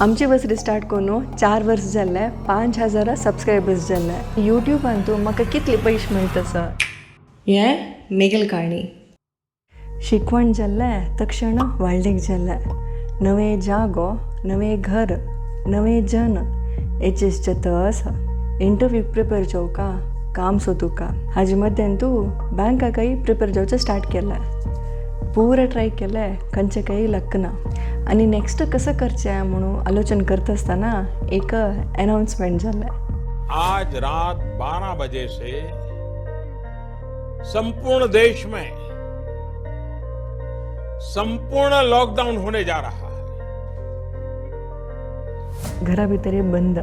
आमची वसरी स्टार्ट करून 4 वर्स जाल्ले, 5000 सबस्क्रायबर्स जाल्ले. यूट्यूबान म्हाका कितले पयशे मेळटा सर हें मेगेल काणी. शिकवण जाल्लें तक्षण व्हडलेक जाल्लें, नवे जागो, नवे घर, नवे जन एचेस जत आसा. इंटरव्यू प्रिपेर जावका, काम सोदुका, हाजे मध्यान तूं बँकाकय प्रिपेर जावचें स्टार्ट केलें. पूरा ट्राय केलें, खंयचें काही लक ना. आनी नेक्स्ट कसं करचें म्हणून आलोचन करता आसतना एक अनाउन्समेंट जालें. आज रात 12 बजे से संपूर्ण देश में संपूर्ण लॉकडाउन होने जा रहा है. घरा भितर बंद,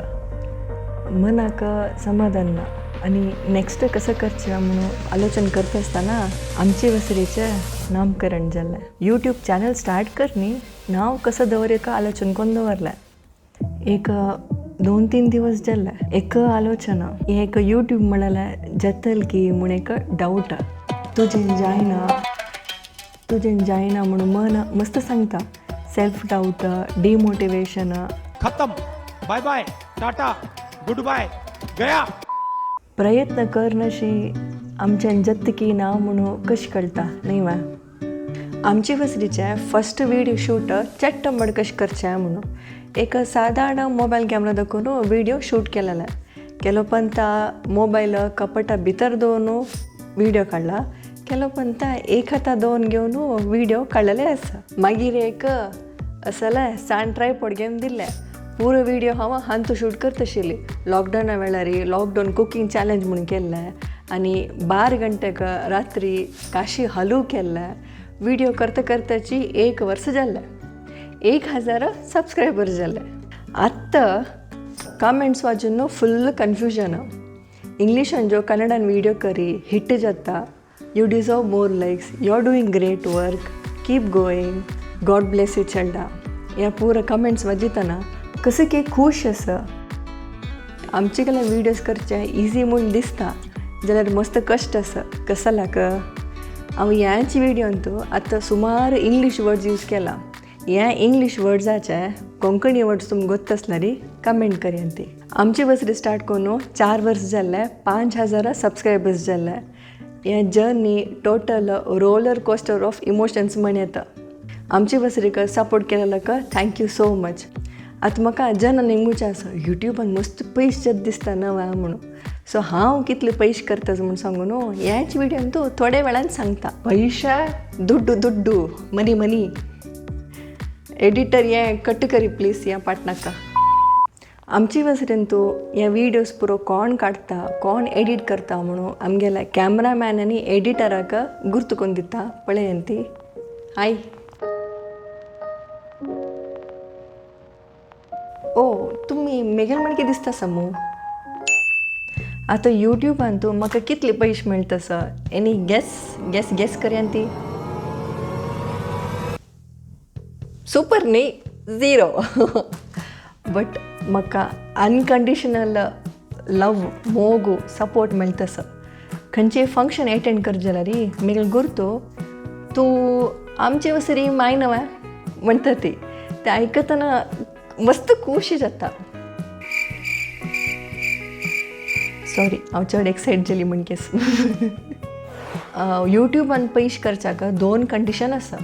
मनाक समाधान ना. आनी नेक्स्ट कसं करचें म्हणून आलोचन करता आसतना आमचे वसरेचें नामकरण जालें. यूट्यूब चॅनल स्टार्ट कर न्ही, नांव कसं दवरका आलोचन कोन्न दवरलें. एक 2-3 दिवस जाले एक आलोचना, हें एक यूट्यूब म्हळ्यार जातल की म्हूण एक डावट. तुजेन जायना, तुजेन जायना म्हणून मन मस्त सांगता. सेल्फ डावट, डिमोटिवेशन, खत्म, bye bye, tata, good bye, Gaya. प्रयत्न करनशी आमच्यान जत्त की ना म्हणून कशें कळटा न्ही वा. आमची वसरीचें फस्ट विडियो शूट चट्टंबड कशें करचें म्हणून एक सादारण मोबायल कॅमरा दाखोवन विडियो शूट केलेलें. केलो पंता मोबायल कपटा भितर दवरून विडियो काडला, केलो पंता एक हाता दवरून घेवन विडियो काडलेले आसा. मागीर एक असलें सान ट्रायपॉड घेवन दिलें. पुरो विडियो हांव हांतू शूट करता आशिल्ली. लॉकडावना वेळार लॉकडावन कुकींग चॅलेंज म्हूण केल्लें आनी 12 घंटेक रात्री काशी हलू केल्लें. विडियो करता करताची 1 वर्स जालें, 1000 सबस्क्रायबर जाले. आतां कमेंट्स वाचून फुल्ल कन्फ्युजन. इंग्लिशान जो कन्नडान विडियो करी हिट जाता, you deserve more likes, you are doing great work, keep going, God bless you Cheda. ह्या पुरो कमेंट्स वाचितना कसं की खूश आसा. आमचे कडेन विडियोज करचे इजी म्हूण दिसता जाल्यार मस्त कश्ट आसा. कसलाक हांव ह्याच विडियोन आतां सुमार इंग्लीश वर्ड्स यूज केला. ह्या इंग्लीश वर्ड्साचे कोंकणी वर्ड्स तुमकां गोत्त आसल्यार कमेंट करया ती. आमची वसरी स्टार्ट करून 4 वर्स जाल्ले, 5000 सबस्क्रायबर्स जाल्ले. हें journey total roller coaster of emotions म्हण येता. आमची वसरीक support केलेल्याक thank you so much. आतां म्हाका जना निंगूचें आसा यूट्यूबान मस्त पयशे जात दिसता ना वा म्हणून. सो हांव कितले पयशे करता म्हूण सांगू न्हू, ह्याच विडियोन तूं थोड्या वेळान सांगता. पयशे दुड्डू दुड्डू मनी मनी. एडिटर हें कट करी प्लीज, हें पाट नाका. आमची वसरेन तूं हे विडियोज पुरो कोण काडटा, कोण एडीट करता म्हणून आमगेल्या कॅमरामॅन आनी एडिटराक गुर्त करून दिता. पळय ती हाय. ओ तुमी मेगेल म्हणके दिसता समू. आतां यूट्यूबान तूं म्हाका कितले पयशे मेळटा sir? Any guess guess guess करया ती. सुपर न्ही, 0. बट म्हाका अनकंडिशनल लव, मोगू, सपोर्ट मेळटा सर. खंयचें फंक्शन एटेंड कर जाल्यार मेगेल गुर्तू तूं आमचे वसरी माय नव्या म्हणटा ती. तें आयकतना मस्त खूश जाता. सॉरी हांव चड एक्सायट जाली म्हण केस. यूट्यूबान पयशे करच्याक 2 कंडिशन आसा.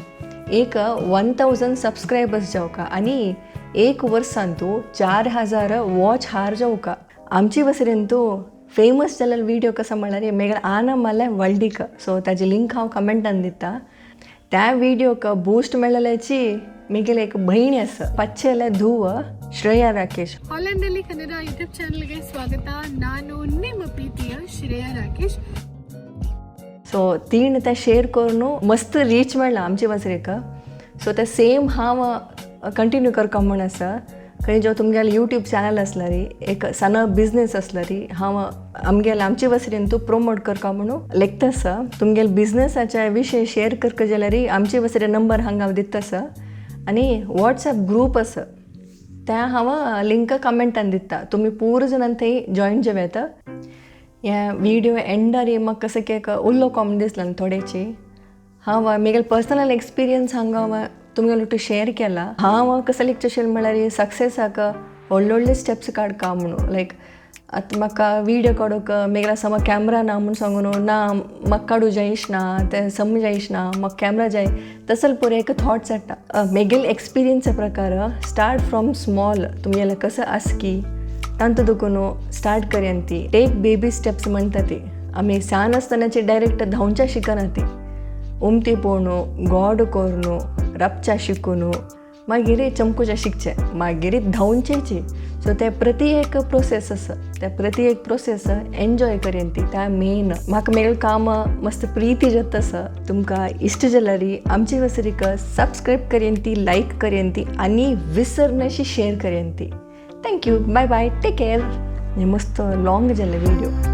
एक 1000 सबस्क्रायबर्स जावका आनी 1 वर्सान तूं 4000 वॉच हार जावका. आमची वसरेन तूं फेमस जाल्ले विडियो कसो म्हळ्यार मेगेल आना मारलें वर्ल्डीक. सो ताजी लिंक हांव कमेंटान दिता. त्या विडियोक बूस्ट मेळ्ळल्याची मेगेले एक भयणी आसा, पच्चेले धुव ಶ್ರೇಯಾ ರಾಕೇಶ್. ಹಾಲೆಂಡಲ್ಲಿ ಕನ್ನಡ ಯೂಟ್ಯೂಬ್ ಚಾನಲ್ಗೆ ಸ್ವಾಗತ. ನಾನು ನಿಮ್ಮ ಪ್ರೀತಿಯ ಶ್ರೇಯಾ ರಾಕೇಶ್. सो तीण तें शेर करून मस्त रीच मेळ्ळा आमचे वसरेक. सो तें सेम हांव कंटिन्यू करका म्हूण आसा. खंय जो तुमगेले यूट्यूब चॅनल आसल्यार, एक सना बिजनेस आसल्यार, हांव आमगेले आमचे वसरेन तूं प्रोमोट करका म्हणून लेखता आसा. तुमगेले बिजनेसाच्या विशय शेर करका जाल्यार आमचे वसरे नंबर हांगा हांव दिता आसा. आनी वॉट्सएप ग्रूप आसा, त्या हांव लिंक कमेंटान दिता. तुमी पूर जाणां थंय जॉयन जावं येता. ह्या विडियो एंडार म्हाका कसं की एक उल्लो कॉम दिसला थोडेची. हांव म्हगेले पर्सनल एक्सपिरियन्स हांगा हांव तुमगेले शेअर केला. हांव कसले चशेल म्हळ्यार सक्सेसाक व्हडले स्टेप्स काडका म्हणून. लायक आतां म्हाका विडियो काडूंक मेगेल्या सम कॅमरा ना म्हूण सांगून ना म्हाका काडूं जायश ना, तें सम जायश ना, म्हाका कॅमरा जाय, तसल पुरो एक थॉट्स हाडटा. मेगेले एक्सपिरियन्सा प्रकार स्टार्ट फ्रॉम स्मॉल, तुमगेलें कसं आसकी तांतू दुकून स्टार्ट करयान ती. टेक बेबी स्टेप्स म्हणटा ती. आमी सान आसतनाची डायरेक्ट धांवच्या शिकना ती. उमती पळोवन, गोड करून, रपच्या शिकून, मागीर चमकुच्या शिकचें, मागीर धांवचेची. सो ते प्रति एक प्रोसेस आसा, ते प्रति एक प्रोसेस एन्जॉय करेन ती. त्या मेन म्हाका मेगेलें काम मस्त प्रिती जाता आसा. तुमकां इश्ट जाल्यार आमची वसरीक सबस्क्रायब करेन ती, लायक करेन ती आनी विसरनाशी शेअर करेन ती. Thank you, bye bye, take care. हें मस्त लॉंग जालें व्हिडियो.